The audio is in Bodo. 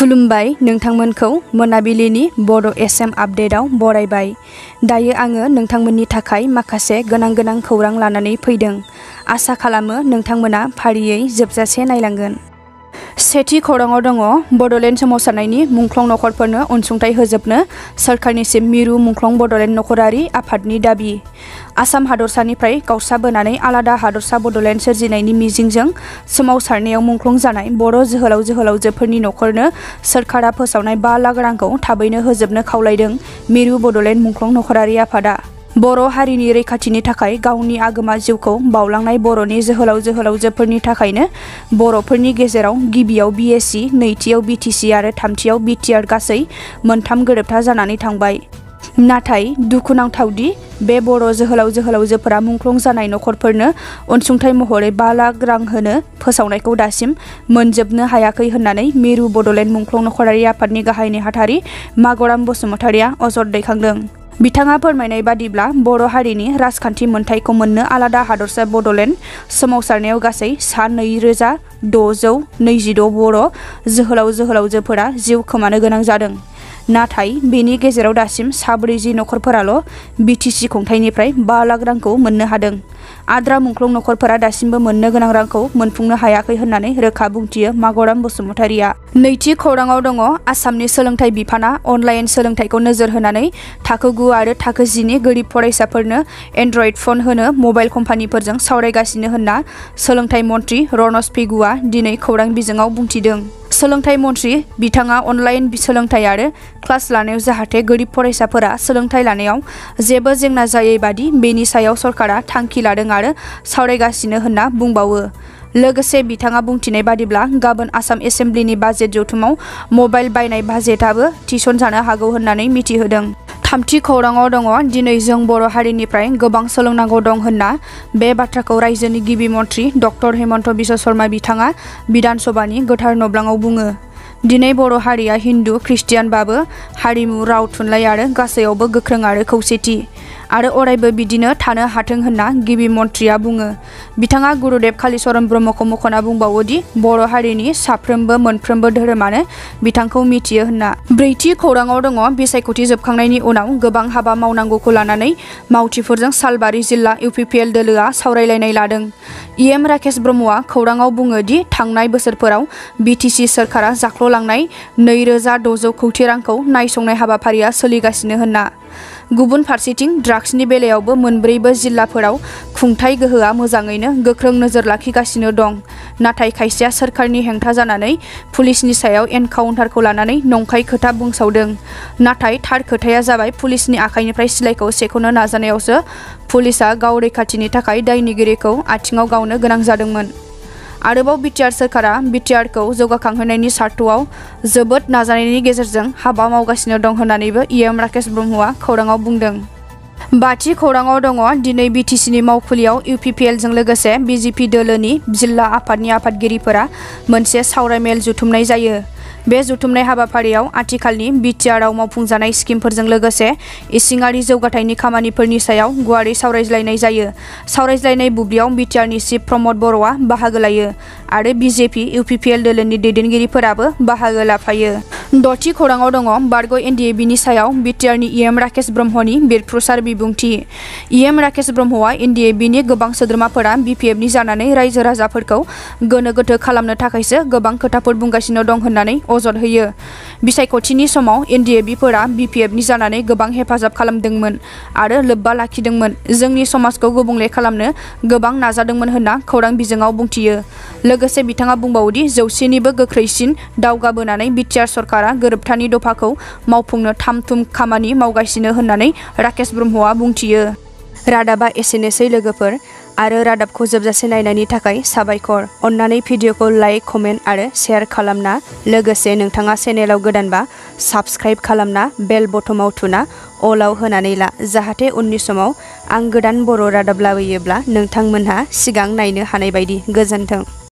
खुलुमबाय नोंथांमोनखौ मोनाबिलिनि बड' एसएम आपडेटआव बरायबाय। दायो आङो नोंथांमोननि थाखाय माखासे गोनां खौरां लानानै फैदों। आसा खालामो नोंथांमोना फारियै जोबजासे नायलांगोन। सेथि खौराङाव दङ बड'लेण्ड सोमावसारनायनि मुंख्लं नखरफोरनो अनसुंथाइ होजोबनो सोरखारनिसिम मिरु मुंख्लं बड'लेण्ड नखरारि आफादनि दाबि। आसाम हादरसानिफ्राय गावस्राबोनानै आलादा हादरसा बड'लेण्ड सोरजिनायनि मिजिंजों सोमावसारनायाव मुंख्लं जानाय बर' जोहोलाव जोहोलावजोफोरनि नखरनो सोरखारा फोसावनाय 5 लाख रांखौ थाबैनो होजोबनो खावलायदों मिरु बड'लेण्ड मुंख्लं नखरारि आफादा। बर' हारिनि रैखाथिनि थाखाय गावनि आगोमा जिउखौ बावलांनाय बर'नि जोहोलाव जोहोलावजोफोरनि थाखायनो बर'फोरनि गेजेराव गिबियाव बिएसि, नैथियाव बिटिसि आरो थामथियाव बिटिआर गासै मोनथाम गोरोबथा जानानै थांबाय। नाथाय दुखुनांथावदि बे बर' जोहोलाव जोहोलावजोफोरा मुंख्लं जानाय नखरफोरनो अनसुंथाइ महरै 5 लाख रां होनो फोसावनायखौ दासिम मोनजोबनो हायाखै होननानै मिरु बड'लेण्ड मुंख्लं नखरारि आफादनि गाहाय नेहाथारि मागराम बसुमतारिया अजद दैखांदों। बिथाङा फोरमायनाय बादिब्ला बर' हारिनि राजखान्थि मोनथायखौ मोननो आलादा हादरसा बड'लेण्ड सोमावसारनायाव गासै सा 2626 बर' जोहोलाव जोहोलावजोफोरा जिउ खोमानो गोनां जादों। नाथाय बेनि गेजेराव दासिम सा 40 नखरफोराल' बिटिसि खुंथाइनिफ्राय 5 लाख रांखौ मोननो हादों। आद्रा मुंख्लं नखरफोरा दासिमबो मोननो गोनां रांखौ मोनफुंनो हायाखै होननानै रोखा बुंथियो मागराम बसुमतारिया। नैथि खौराङाव दङ आसामनि सोलोंथाइ बिफाना अनलाइन सोलोंथाइखौ नोजोर होनानै थाखो 9 आरो थाखो 10 नि गोरिब फरायसाफोरनो एन्ड्रइड फन होनो मबाइल कम्पानिफोरजों सावरायगासिनो होनना सोलोंथाइ मन्थ्रि रनज पेगुआ दिनै खौरां बिजोङाव बुंथिदों। सोलोंथाइ मन्थ्रि बिथाङा अनलाइन सोलोंथाइ आरो क्लास लानायाव जाहाथे गोरिब फरायसाफोरा सोलोंथाइ लानायाव जेबो जेंना जायै बादि बेनि सायाव सरकारा थांखि लादों आरो सावरायगासिनो होनना बुंबावो। लोगोसे बिथाङा बुंथिनाय बादिब्ला गाबोन आसाम एसेम्ब्लिनि बाजेट जथुमाव मबाइल बायनाय बाजेटआबो थिसनजानो हागौ होननानै मिथिहोदों। थामथि खौराङाव दङ दिनै जों बर' हारिनिफ्राय गोबां सोलोंनांगौ दं होनना बे बाथ्राखौ रायजोनि गिबि मन्थ्रि डक्टर हेमन्त बिश्व शर्मा बिथाङा बिधान सभानि गोथार नब्लाङाव बुङो। दिनै बर' हारिया हिन्दु ख्रिस्टियानबाबो हारिमु, राव, थुनलाइ आरो गासैयावबो गोख्रों आरो खौसेथि आरो अरायबो बिदिनो थानो हाथों होनना गिबि मन्थ्रिया बुङो। बिथाङा गुरुदेब कालिचरण ब्रह्मखौ मख'ना बुंबावोदि बर' हारिनि साफ्रोमबो मोनफ्रोमबो धोरोमानो बिथांखौ मिथियो होनना। ब्रैथि खौराङाव दङ बिसायख'थि जोबखांनायनि उनाव गोबां हाबा मावनांगौखौ लानानै मावथिफोरजों सालबारि जिल्ला इउपिपिएल दोलोआ सावरायलायनाय लादों। इएम राकेश ब्रह्मआ खौराङाव बुङो दि थांनाय बोसोरफोराव बिटिसि सोरखारा जाख्ल'लांनाय 2600 कौटि रांखौ नायसंनाय हाबाफारिया सोलिगासिनो होनना। गुबुन फारसेथिं ड्राग्सनि बेलायावबो मोनब्रैबो जिल्लाफोराव खुंथाइ गोहोआ मोजाङैनो गोख्रों नोजोर लाखिगासिनो दं। नाथाय खायसेया सोरखारनि हेंथा जानानै पुलिसनि सायाव एनकाउन्टारखौ लानानै नंखाय खोथा बुंसावदों। नाथाय थार खोथाया जाबाय पुलिसनि आखाइनिफ्राय सिलाइखौ सेख'नो नाजानायावसो पुलिसआ गाव रैखाथिनि थाखाय दायनिगिरिखौ आथिङाव गावनो गोनां जादोंमोन। आरोबाव बिटिआर सोरखारा बिटिआरखौ जौगाखांहोनायनि सार्थआव जोबोद नाजानायनि गेजेरजों हाबा मावगासिनो दं होननानैबो इएम राकेश ब्रह्मआ खौराङाव बुंदों। बाथि खौराङाव दङ दिनै बिटिसिनि मावखुलियाव इउपिपिएलजों लोगोसे बिजेपि दोलोनि जिल्ला आफादनि आफादगिरिफोरा मोनसे सावरायमेल जुथुमनाय जायो। बे जुथुमनाय हाबाफारियाव आथिखालनि बिटिआरआव मावफुंजानाय स्किमफोरजों लोगोसे इसिङारि जौगाथायनि खामानिफोरनि सायाव गुवारै सावरायज्लायनाय जायो। सावरायज्लायनाय बुब्लियाव बिटिआरनि चिफ प्रमद बर'आ बाहागो लायो आरो बिजेपि इउपिपिएल दोलोनि दैदेनगिरिफोराबो बाहागो लाफायो। द'थि खौराङाव दङ बारग' एनडिएबिनि सायाव बिटिआरनि इएम राकेश ब्रह्मनि बेरफ्रुसार बिबुंथि। इएम राकेश ब्रह्मआ एनडिएबिनि गोबां सोद्रोमाफोरा बिपिएफनि जानानै रायजो राजाफोरखौ गोनो गोथो खालामनो थाखायसो गोबां खोथाफोर बुंगासिनो दं होननानै अजद होयो। बिसायख'थिनि समाव एनडिएबिफोरा बिपिएफनि जानानै गोबां हेफाजाब खालामदोंमोन आरो लोब्बा लाखिदोंमोन, जोंनि समाजखौ गुबुंले खालामनो गोबां नाजादोंमोन होनना खौरां बिजोङाव बुंथियो। लोगोसे बिथाङा बुंबावोदि 100 निबो गोख्रैसिन दावगाबोनानै बिटिआर सरकारा गोरोबथानि दफाखौ मावफुंनो थाम-थुम खामानि मावगासिनो होननानै राकेश ब्रह्मआ बुंथियो। रादाबा एसेनोसै लोगोफोर, आरो रादाबखौ जोबजासे नायनायनि थाखाय साबायखर। अन्नानै भिडिअखौ लाइक, कमेन्ट आरो शेयार खालामना लोगोसे नोंथाङा चेनेलाव गोदानबा साबस्क्राइब खालामना बेल बटमाव थुना अलाव होनानै ला, जाहाथे उननि समाव आं गोदान बर' रादाब लाबोयोब्ला नोंथांमोनहा सिगां नायनो हानाय बायदि। गोजोन्थों।